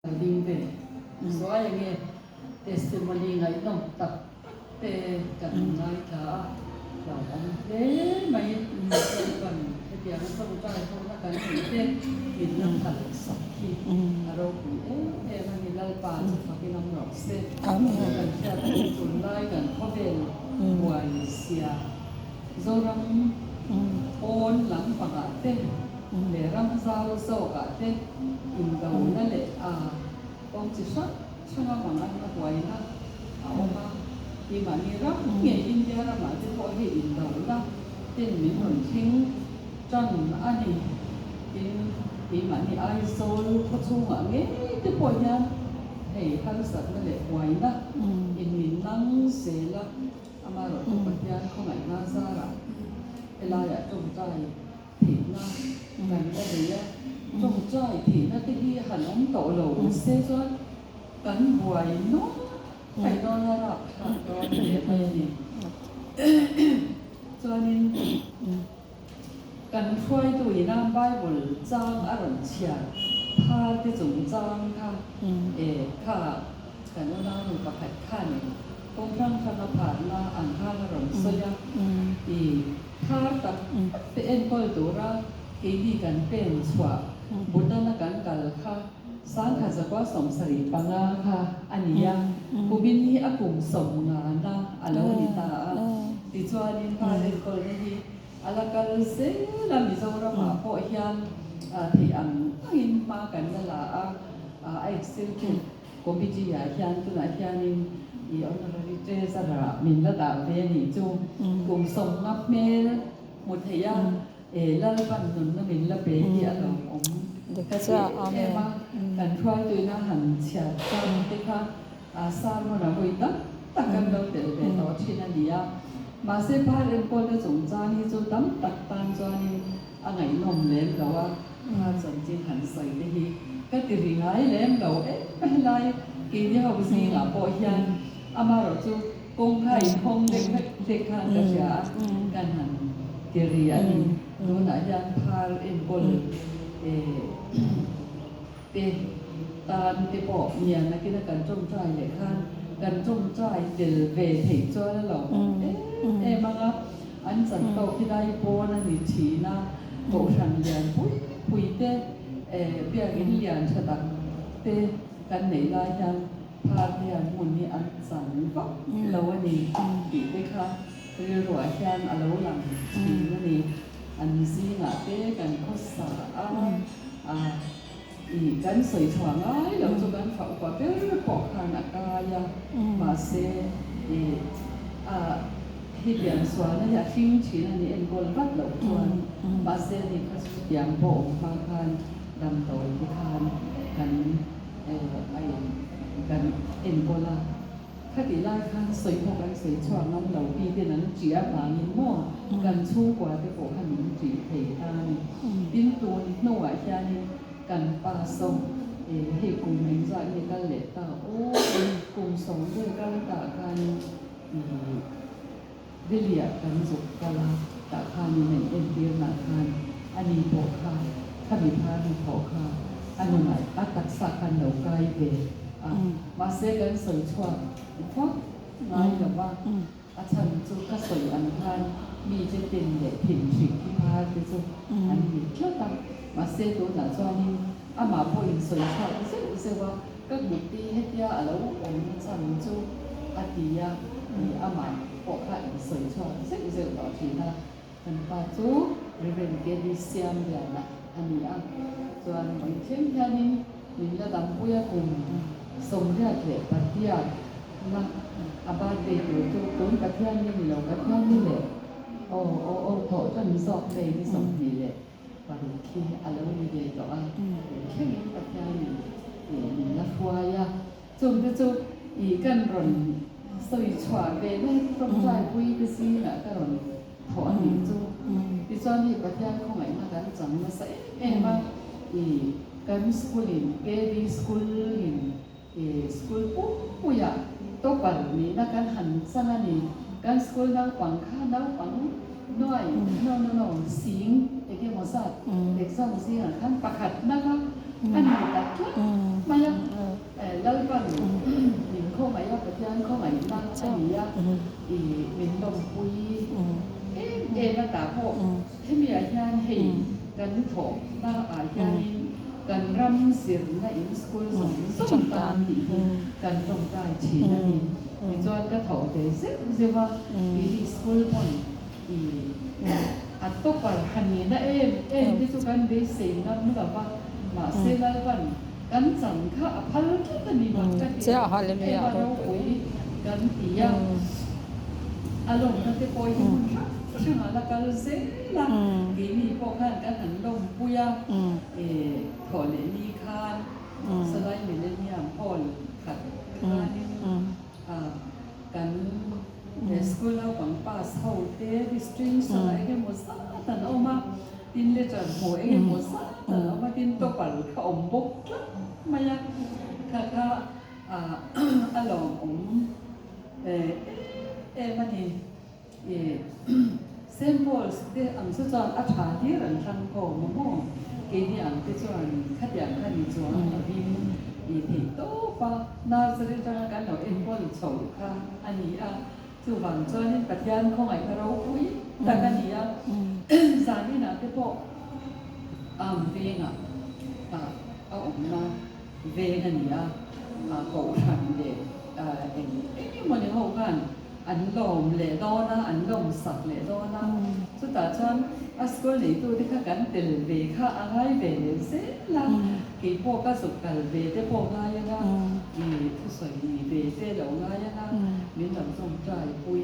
Ka ding ve zuai ange. Testimony ngaihnawm tak tak te kan ngaithla a, hlauhawm hle mai. Lalpan hetianga tawngtai hawhna kan neih te min la phal sak hi a ropui em em a ni. Lalpa chu fakin awm rawh se. Kan hriat ang tunlai kan khawvel buai sia Zoram pawn lampangah te leh ram zau zawkah te indona leh a kawng chi hrang hranga manganna huaina a awm a, keimahni ram ngei India ramah te pawh hei indona ten min rawn thleng tan a ni. Tin, keimahni Aizawl khaw chhungah ngei te pawh hian hei harsatna leh huaina in min nang zel a, amaherawhchu Pathian khawngaihna zarah helaiah tawngtai Thihna kan la nei a, tawngtai thihna te hi han awm tawh lo se chuan kan buai nual mai dawn a, rapthlak dawn hle mai a ni. Chuanin kan hruaitu ina Bible chang a rawn chhiar phar te chungchang kha e kha kan unaunu pakhat khanin kawng hrang hranga pharna ang khan a rawn sawi a, i Thar tak tak te enkawl tura keini kan pen chhuah Bhutan-a kan kal kha sangkhat zakua 75 kha a ni a, kumin hi a kum 50na a lo ni ta a. Tichuanin thar enkawlna hi a la kal zel a, Mizoramah pawh hian theih ang angin hma kan la la a, a executive Committee ah hian tunah hianin i Honorary Treasurer ah min la dah ve a nih chu. Kum 50 hmel hmu thei a, e Lalpan nunna min la pe hi a lawmawm ka ti em em a. Kan hruaituina han chhiat chang te kha sermon a vawi tam tak kan lo tel ve tawh thin a ni a. Mahse phar enkawlna chungchang hi chu tam tak tan chuanin a ngaihnawm lem lo a, kha chanchin han sawi te hi ka ti ri ngai lem lo em helai keini ho zingah pawh hian amaherawh chu kawngka inhawng deuh vek vek khan ka hria a, kan han ti ri a ni. Tunah hian phar enkawl te tan te pawh nian nakina kan tawngtai leh khan kan tawngtai tel ve theih chuan a lo awm em em ang a, an chan tawk hi lai pawn a ni thin a, kohhran lian pui pui te eh biakin lian tha tak te kan neih lai hian phar te hian hmun hi an chan vak lo a ni tih te kha rilruah hian a lo lang thin a ni. An zingah te kan khawsa a, a i kan sawi chhuah ngai lo chu kan fa upa ber pawh khan a kai a, mahse i a hi pian sualna hi a hring thin a ni enkawl vat loh chuan mahse ni kha chu tiang pawh awm hma khan damdawi te khan kan a in kan enkawl a. Khatih lai khan sawi pawh kan sawi chhuak ngam lo pi ten an ṭih avangin maw kan chhungkua te pawh kha min ṭih thei ta a ni. Tin tun hnuah hianin kan pa saw e hei kum engzah nge kal leh ta aw kum 10 vel kal tah khanin ih Delhi-ah kan zuk kal a, tah khanin a inentirnah khan ani pawh kha khami phar hnathawh kha a nunah a taksa khan lo kai ve a, mahse kan sawi chhuak vak ngai lo va, a chhan chu ka sawi ang khan mi che tin leh thin hrik hi phar te chu an ni tlat a, mahse tunah chuanin amah pawhin sawi chhuak zeuh zeuh a. Ka kut hi hetia a lo awm chhan chu a ti a, ih amah pawh kha in sawi chhuak zeuh zeuh tawh thin a, kan pa chu Reverend KD Siamliana a ni a, chuan vawi thleng hianin min la dampui a kum 88 na a birthday tur chu tun Pathian ni ni lo Pathian ni leh aw aw aw thawh tan zawk mai ni 20 leh Paruk hi a lo ni ve tawh a, thlengin Pathianin min la hruai a, chungte chu ih kan rawn sawi chhuah ve na hi tawngtaipui te zingah ka rawn thawh a nih chu. Tichuan hei Pathian khawngaihna kan chang nasa em em a, ih kan school in KD school in ih school pumpuiah topper nihna kan han chang a ni. Kan school naupang kha naupang nuai no no no sing eng emaw zat exam zingah khan pakhatna kha a ni ta tlat mai a. Pathian khawngaihna a ni a, i min lawmpui em em a tah pawh hemi ah hian hei kan thawhna ah hianin kan ram zirna in school zawng zawng tan tih hi kan tawngtai thin a ni. Tichuan ka thawh ve zeuh zeuh a, tih hi school pawn i a topper han nihna em em te chu kan beisei ngam lo va, mahse Lalpan kan chan kha a phal tlat a ni mak ka ti em em a, ropui kan ti a, a lawmna te pawh hi hmun hrang hrangah la kal zel a, keini pawh khan kan han lawmpui a, thawh leh ni khan Salai Millennium Hall khat khanin kan school naupang pass ho te distinction ah eng emaw zat an awm a, tin letter hmuh eng emaw zat an awm a, tin topper kha awm bawk tlat mai a, kha kha a lawmawm em em a ni. Saint Paul's te ang chu chuan a tha hlir an thlang khawm a maw? Keini ang te chuan khatiang kha ni chuang lovin i theih tawp a, nursery atanga kan lo enkawl chho kha a ni a, chuvang chuanin Pathian khawngaihna ropui tak a ni a, zan inah te pawh ang vengah a awmna veng a ni a, kohhran leh eng eng emawni ho khan An lawm leh dawn a, an lawm sak leh dawn a, chutah chuan a school neitute kha kan tel ve kha a ngai ve leh zel a, kei pawh ka zuk kal ve te pawh ngai anga, i thusawi ve te lo ngai anga, min lo zawm ṭai pui.